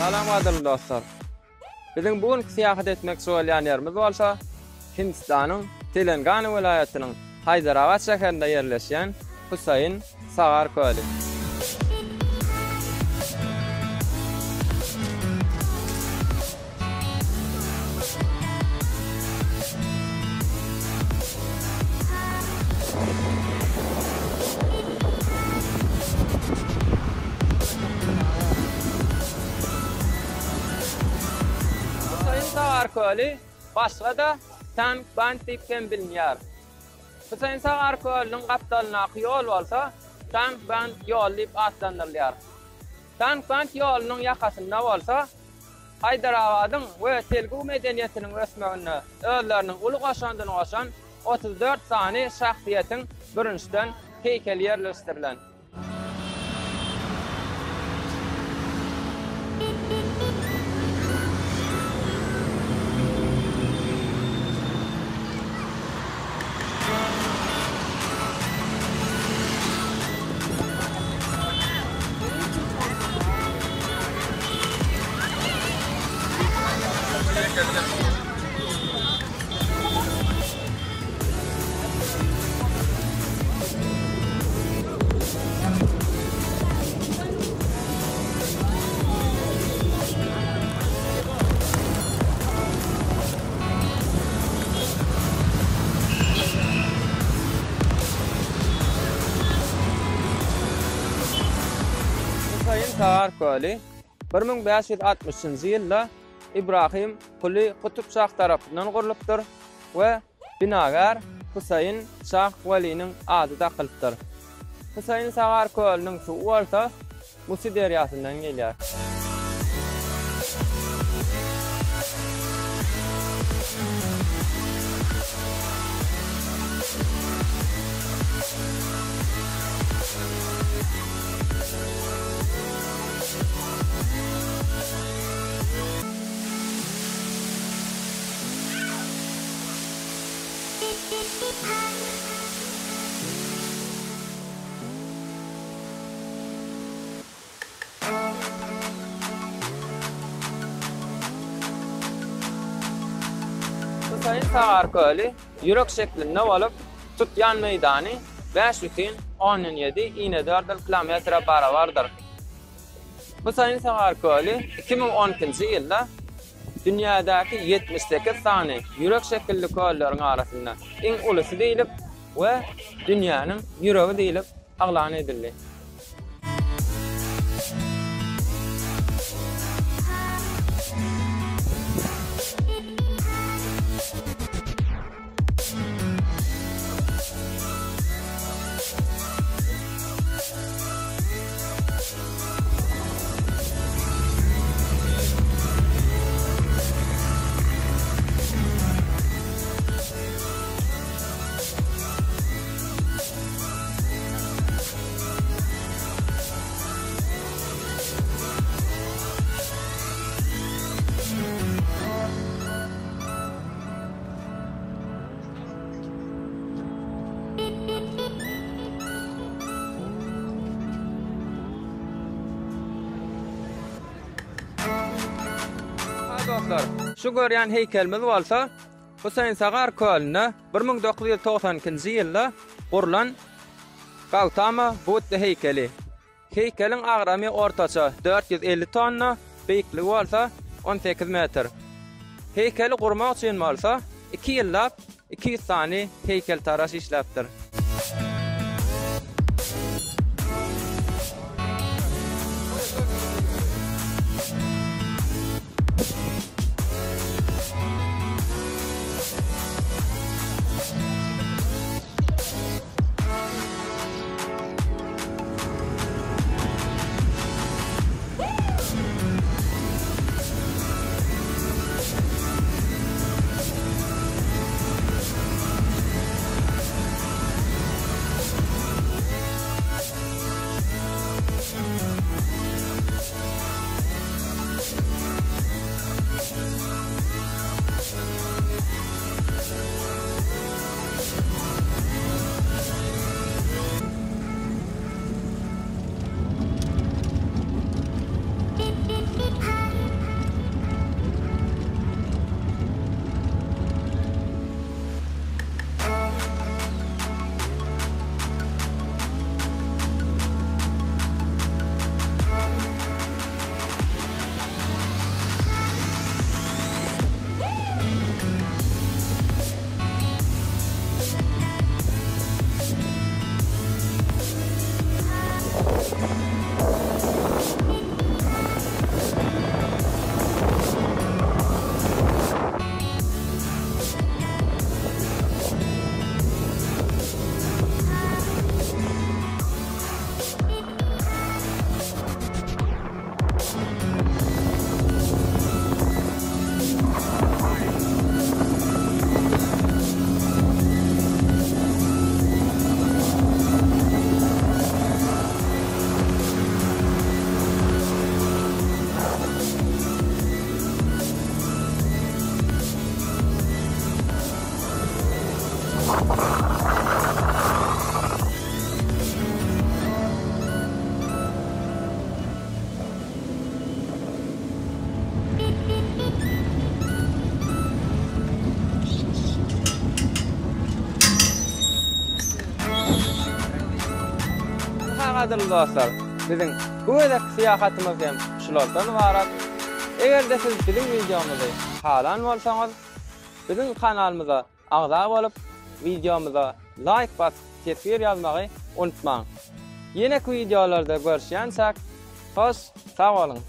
Salam gadyrly dostlar. Biziň bu günki syýahat etmekçi bolýan ýerimiz bolsa Hindistanyň Telengana welaýatynyň Haýdarabat şäherinde ýerleşýän Husaýyn Sagar köli. Husaýyn Sagar köli başga-da Tank Band diýip hem bilinýär. Husaýyn Sagar kölüniň gapdalyndaky ýol bolsa Tank Band ýoly diýip atlandyrylýar. Tank Band ýolunyň ýakasynda bolsa Haýdarabadyň we Telgu medeniýetiniň ösmeginde özleriniň uly goşandyny goşan 34 sany şahsyýetiň bürünçden heýkeli ýerleşdirilen. Husaýyn Sagar köli 1560-njy ýylda Ibrahim Kuly Kutub şah tarapyndan gurlupdyr we binagär Husaýyn şah Weliniň ady dakylypdyr. Husaýyn Sagar kölüniň suwy bolsa Musi derýasyndan gelýär. Husaýyn Sagar köli ýürek şeklinde bolup, tutýan meýdany 5,7 inedördül kilometre barabardyr. Husaýyn Sagar köli 2012-nji ýylda dünýädäki 78 sany ýürek şekilli kölleriň arasynda iň ulusy diýlip we dünýäniň ýüregi diýlip yglan edildi. Dostlar, şu görýän heýkelimiz bolsa Huseýn Sagar kölünde 1992-nji ýylda gurlan Gautama Budda heýkeli. Heýkeliň agramy ortaça 450 tonna, beýikligi bolsa 18 metr. Heýkeli gurmak üçin bolsa iki ýyllap 200 sany heýkeltaraş işläpdir. Gadyrly dostlar, biziň bu gezekki syýahatymyz hem şulardan ybarat. Eger-de siz biziň wideomyzy halan bolsaňyz, biziň kanalymyza agza bolup, wideomyza laýk basyp teswir ýazmagy unutmaň. Ýeneki wideolarda görüşýänçäk, hoş sag boluň!